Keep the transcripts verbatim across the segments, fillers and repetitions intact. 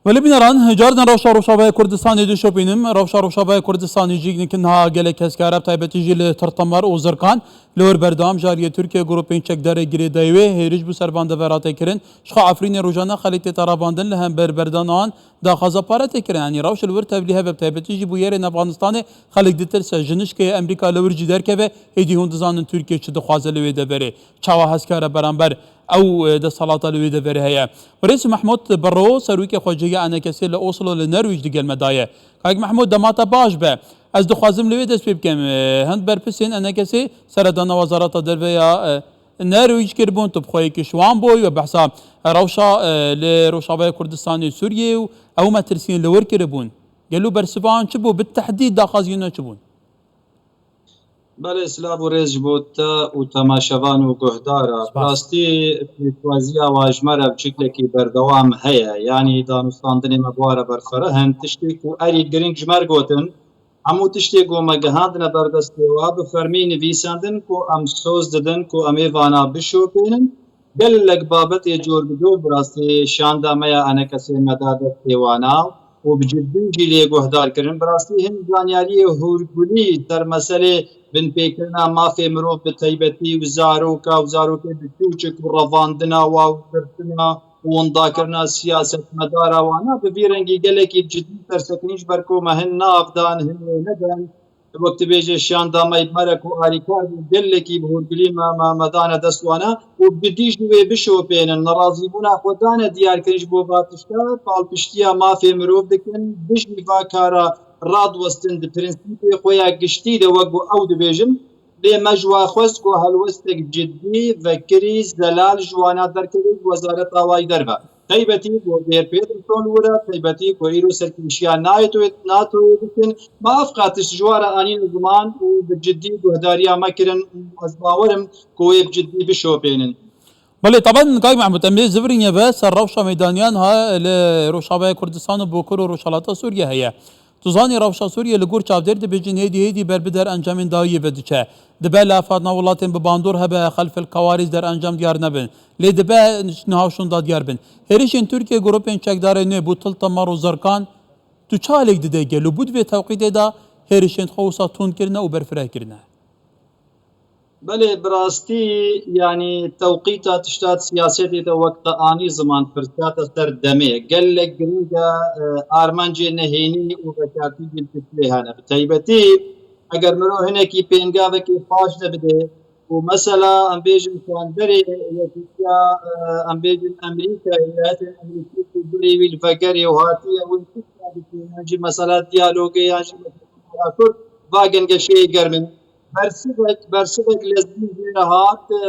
Welê bîneran, carden rewşa Rojavayê Kurdistanê dişopînim. Rewşa Rojavayê Kurdistanê jî nikin ha gelek hezkare, bi taybetî jî li Tirtemar û Zirkan. Li wir berdewam ji aliyê Tirkiye grûpên çekdarê girêdayî wê hêriş bû ser van devera tê kirin. Ji xwe Efrînê rojane xelk tête ravandin, li hember berdana wan daxwaza pare tê kirin. Yanî rewş li wir tevlî hebe, bi taybetî jî bûyerên Efganistanê xelk ditirse. Ji nişkê Amerîka li wir jî derkeve, êdî hûn dizanin Tirkiye çi dixwaze li wê deverê. Çawa hezkare beramber ew, e, desthilata li wê deverê heye. Birêz Mehmûd Berro, serokê xwecihî ya ENKSê li Oslo li Norwîc digel me daye. Kak Mehmûd, dema te baş be. Ez dixwazim li wê dest pê bikim. E, hind berpirsên ENKSê seredana Wezareta Derve ya, e, Norwîc kiribûn, tu bi xwe yekî ji wan bûyî we behsa rewşa, e, li Rojavayê Kurdistanê Sûriyê û ew metirsiyên li wir kiribûn. Gelo bersiva wan çi bû? Bi tehdîd daxwaziyên we çi bûn? Belê, silav û rêz ji bo te û temaşevan û guhdara. Bi rastî pêşwaziya wa ji me re biçûklekî berdewam heye. Yanî danûstandinê me bi wa re berfireh in. Tiştê ku erî giring ji me re gotin, hemû tiştê ku me gihandine ber destê wa bi fermî nivîsandin ku em soz didin ku em ê vana bişopênin. Gelek babetê cor bi cor bi rastî şanda me ya ENKSê me da destê wana û bi ciddî jî lê guhdar kirin. Bi rastî hin zanyariyê hûrgulî ser meselê binpêkirina mafê mirov bi taybetî û zaroka û zarokê biçûçik û revandina wa û girtina û windakirina siyasetmedara wana bi vî rengî gelekî bi ciddî sersekinî ji ber ku me hin nav dan, hin wê nedan. Wek dibêje şanda me yê merek û alîkar bû, gelekî bi hûrgulî me, me, me dane dest wana û bi dî jî wê bişopênin. Nerazîbûna xwe dane diyarkirin ji bo va tişta, palpiştiya mafê mirov dikin, bijî va kara radiwestin di prensîpê xwe ya giştî de, wek ku ew dibêjin, lê me ji wa xwest ku helwestek cidî, vekirî, zelal ji wana derkeve ji Wezareta Awayî Derve. Taybetî ku Dêr Pêderson wir e, taybetî ku îro serkêşiya NATO, NATOyê dikin, me ev qatiş ji wa re anîne ziman û bi cidî guhdariya me kirin û ez bawer im ku wê bi cidî bişopênin. Belê, taban, Kak Mehmûd, em ê zivirîne ve ser rewşa meydaniyan ha li Rojavayê Kurdistan û Bakur û Rojhilata Sûriye heye. Tu zanî rewşa Sûriye li gor çavdêr dibêjin hêdî hêdî ber bi derencamên dawiyê ve diçe. Dibe li hevhatina welatên bi bandor hebe xelfil kawarîz derencam diyar nebin. Lê dibe niha şûnda diyar bin. Hêrişên Tirkiye grûpên çekdarên nû bo Til Temar û Zirkan, tu çi alek dide gelo bû di vê tewqîtê de hêrişên xwe wisa tund kirine û berfireh kirine? Belê, bi rastî, yanî tewqîta tişta di siyasetê de wek te anî ziman pirsiyate ser demê. Gelek giring e, e, armancê nehênî û vekartî jî li piştê hene. Bi taybetî eger mirov hinekî pêngavekê paş de bide û mesela em bêjin çandberê yekîtiya, e, em bêjin Amerîkayê, Wîlayetên Amerîkî ku gurê wî li vegerê û hatiye wê tişta bikin, yan jî mesela diyalogê, yan jî mesela Kurd, va gengeşeyê germ in. Bersivek, bersivek lezgîn jê re hat, e,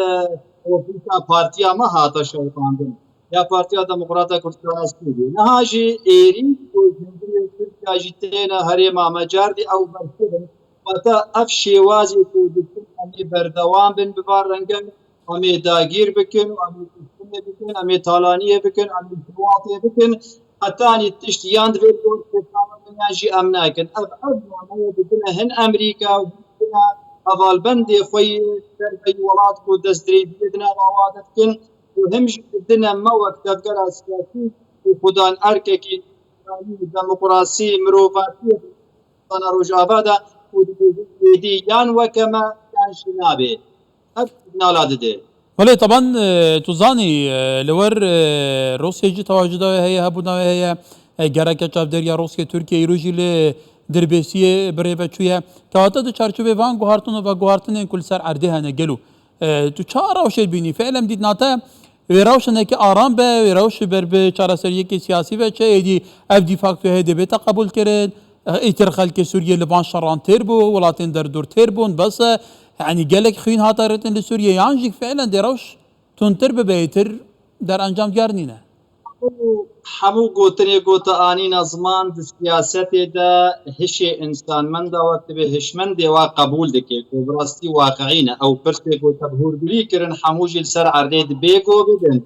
ofîsa partiya me hate şewitandin. Ya Partiya Demokrata Kurdistana Sûriyê. Niha jî êrî ku hundirê Tirkiya jî têne herêma me cardî ew bersiv in. Wate ev şêwazê ku dikin em ê berdewam bin bi van rengen, em ê dagîr bikin, em ê kuştinê bikin, em ê talaniyê bikin, em ê siwatê bikin. Hetanî tişt yan divê ku Tirkana bin yan jî em nakin. Ev, ev nameyê didine hin Amerîka û didine hevalbendê xwe yê ser veyî welat ku destdirêjiyê di nava wa de dikin û him jî didine me wek tevgera siyasî û xudan erkekî demokrasî, mirovatiyê di Kurdistana Rojava de û dibêjin êdî yan weke me yan jî nabê. Ev signala dide. Belê, taban, e, tu zanî, e, li wer, e, Rûsya jî tewacuda wê heye, hebûna wê heye. E, gereke çavdêriya Rûsya, Tirkiye îro jî li Dirbêsiyê bi rê ve çûye. Kewata di çarçovê van guhartin û veguhartinên ku li ser erdê hene, gelo, e, tu çawa rewşê dibînî? Fiilen dîtina te, wê rewş hinekî aram be, wê rewş ber bi çareseriyekê siyasî ve çe, êdî ev de facto heye dê bête qebûl kirin. Îtir xelkê Sûriyê li van şeran têr bû, welatên derdor têr bûn, bes e. Yanî gelek xwîn hate rêtin li Sûriyê, yan jî fiilen dê rewş tundtir bibe, îtir derencam diyar nîne. Hemû, hemû gotinê ku te anîne ziman di siyasetê de hişê însanmenda wek dibê hişmendê wa qebûl dike ku bi rastî waqiî ne. Ew pirsê ku te bi hûrgulî kirin hemû jî li ser erdê dibê ku bibin.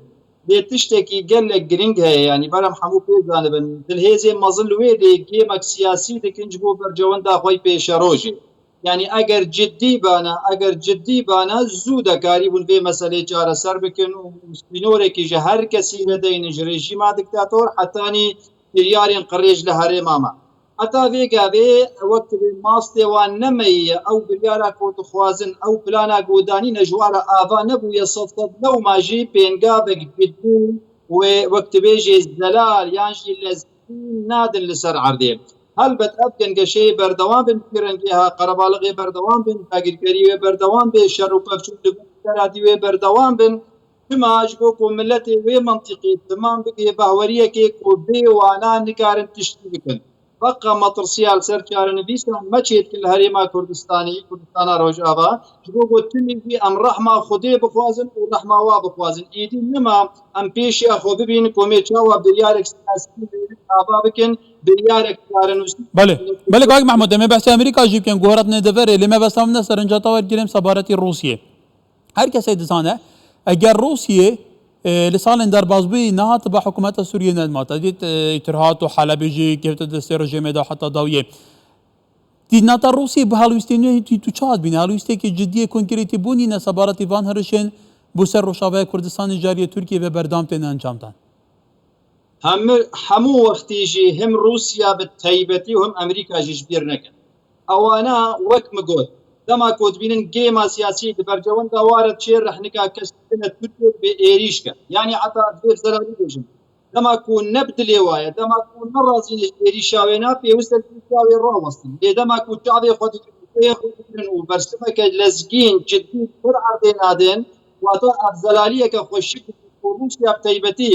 Lê tiştekî gelek giring heye, yanî ber em hemû pê zanibin. Dilhêzê mezin li wê dê gêmek siyasî dikin ji bo bercewenda xwe yê pêşerojê. Yanî eger ciddî bana, eger ciddî bana zû de karîbûn vê meselê çareser bikin û sînorekî ji her kesî vedeynin ji rejîma diktator hetanî kiryarên qirêj li herêma me. Heta vê gavê wek divê mastê wan nemayiye, ew biryara ku dixwazin, ew plana ku danîne ji wan re ava nebûye sed sed, lewma jî pêngavek cidî wê wek dibêjê zelal yan jî lezgîn nadin li ser erdê. Helbet ev gengeşeyê berdewam bin, vî rengê ha qerebalixê berdewam bin, dagirkerî wê berdewam bê, şer û pevçûn li bin seradî wê berdewam bin. Çima? Ji bo ku miletê wê mintîqê temam bike bahweriyekê ku bê wana nikarin tiştî bikin. Beqa metirsiya li ser çarenivîsan me çêdikin li Herêma Kurdistanê, Kurdistana Rojava, ji bo ku timî jî em rehma Xwedê bixwazin û rehma wa bixwazin. Êdî nema em pêşiya xwe bibînin ku em ê çawa biryarek siyasî ava bikin, biryarek çarenûsî. Belê, belê, Kak Mehmûd, em ê behsê Amerîka jî bikin. Goharatine deverê, lê me behsa min ne serinca te wergirêm sebaretî Rûsiyê. Her kesê dizane, eger Rûsiyê, e, li salên derbasbûyî nehatiba hikûmeta Sûriyê nedima, te dît, e, îtirhat û Helebê jî kevte destê rejîmê de heta dawiyê. Dîtina te Rûsiyê bi helwîstên wê tî tu çawa dibîne? Helwîsteke cidiyê konkretî bûnî ne sebaretî van herişên bo ser Rojavaya Kurdistanê ji aliyê Tirkiyê ve berdewam tên encamdan? Hemû, hemû wextî jî him Rûsya bi taybetî û him Amerîka jî ji bîr nekin. Ewana wek min got, dema ku dibînin gêma siyasî di bercewenda wa re çê rehnika kes dikine Tirkiye dibê êrîş ke. Yanî heta divê bi zelalî bêjin. Dema ku ne bi dilê wa ye, dema ku ne razî ne ji êrîşa wê ne, pêwist e ji êrîşa wê rawestin. Lê dema ku çavê xwe digirin, rêyê xwe digirin û bersiveke lezgîn, cidî li ser erdê nadin, wata ev zelaliyeke xweşik ku Rûsya bi taybetî,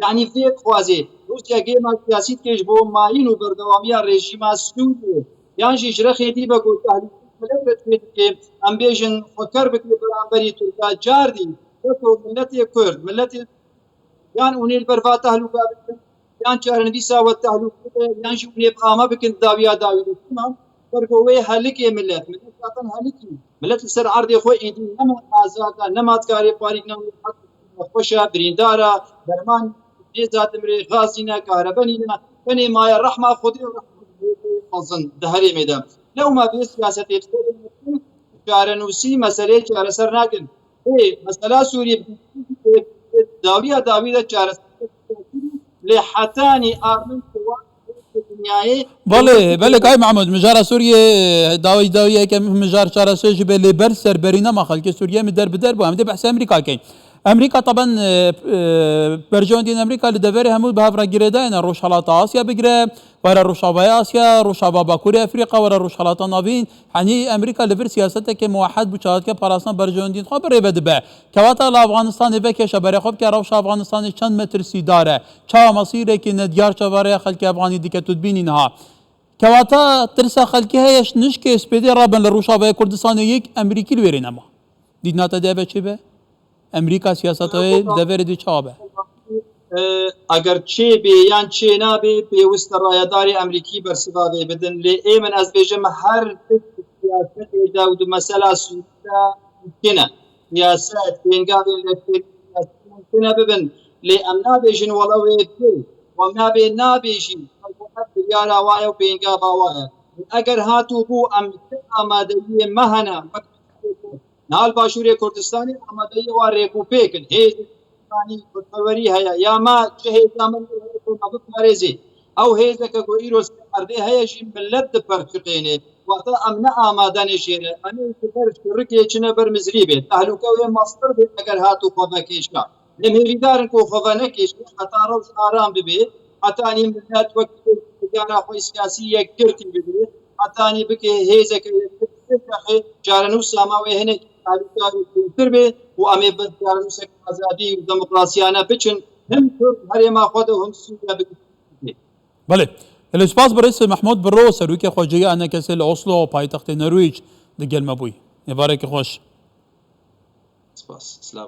yanî vê dixwazê Rûsya gêma siyasî dike ji bo mayîn û berdewamiya rejîma Sûriyê, yan jî ji rexê dî ve ku tehlûkeyê milet re çê dike, em bêjin xwe ker bike beramberî Tirka. Cardî, wek ku miletê Kurd, miletê yan hûn ê li ber va tehlûka bikin, yan çarenivîsa we tehlûk bike, yan jî hûn ê bi ama bikin dawiya dawî de. Çima? Ber ku wê helikê milet, milet zaten helikî. Milet li ser erdê xwe êdî nema azad e, nema dikarê parîkna wî heq xweş e, birîndar e, derman nêza dimrê, gaz nîne, kahrebe nîne, tenê maye rehma Xwedê û rehma mezin di herêmê de. Lewma vê siyasetê çarenûsî meseleyê çareser nakin. Ê, mesela Sûriyê dawiya dawî de çareser lê hetanî armin dinyayê. Belê, belê, Kay Mehmûd, mijara Sûriyê dawî, dawiyeke mijar çareser jî be lê ber ser berî nema xelkê Sûriyê mi der bi der bû. Em dê behsê Amerîka keyin. Amerîka taban, e, e, berjewendiyên Amerîka li deverê hemû bi hev re girêdayene, Rojhelata Asya bigire, were Rojavaya Asya, Rojava Bakurê Efrîka, were Rojhelata Navîn. Henî Amerîka li vir siyaseteke muwehed bû, çawa dike parastina berjewendiyên xwe bi rê ve dibe. Kewata li Afganistanê vekêşe, berê xwe bike, rewşa Afganistanê çend metirsîdar e. Çawa mesîrekî nediyar çaverêya xelkê Afganî dike, tu dibînî niha. Kewata tirsa xelkê heye, nişkê spêdê rabin li Rojavayê Kurdistanê yek Amerîkî li wêrê nema. Dîtina te dê eve çê be? Amerîka siyaseta wê li deverê dê çawa be? E, eger çê bê yan çê nabê, pêwist e rayedarê Amerîkî bersiva vê bidin. Lê ê min ez bêjim, her tişt siyasetê de û di mesela Sûriyê de mumkin e. Siyaset, pêngavên leşkerî, siyaset mumkin e bibin. Lê em nabêjin wela wê bê. Em nabê, nabêjin. Ev biryara wa ye û pêngava wa ye. Eger hat û bû, em çi amadeyiyê me hene, wek Niha li Başûrê Kurdistanê amadeyî wa rêkûpêk in. Hêzê Kurdistanî xwedperwerî heye. Ya me çi hêza min heye ku me biparêzê. Ew hêzeke ku îro ser erdê heye jî milet diperçiqêne. Wata em ne amade ne jê re. Em ê ji ber şirikê çine ber mizrîbê. Tehlûke wê mestir bê eger hat û xwe vekêşa. Em hêvîdar in ku xwe venekêşe heta rewş aram bibe. Hetanî milet wek têkiliyana xwe siyasî yekgirtî bibe. Hetanî bike hêzeke yekgirtî çarenûsa me wê hinek alîkar û kûrtir be û em ê bi çarenûsek azadî û demokrasiyane biçin, him Kurd herêma xwe de û him Sûriye bigihîne. Belê. Lê spas birêz Mehmûd Biro, serokê xwecihî A N K S li Oslo, paytextê Norwîc, di gel me bûyî. Êvareke xweş. Spas. Silav.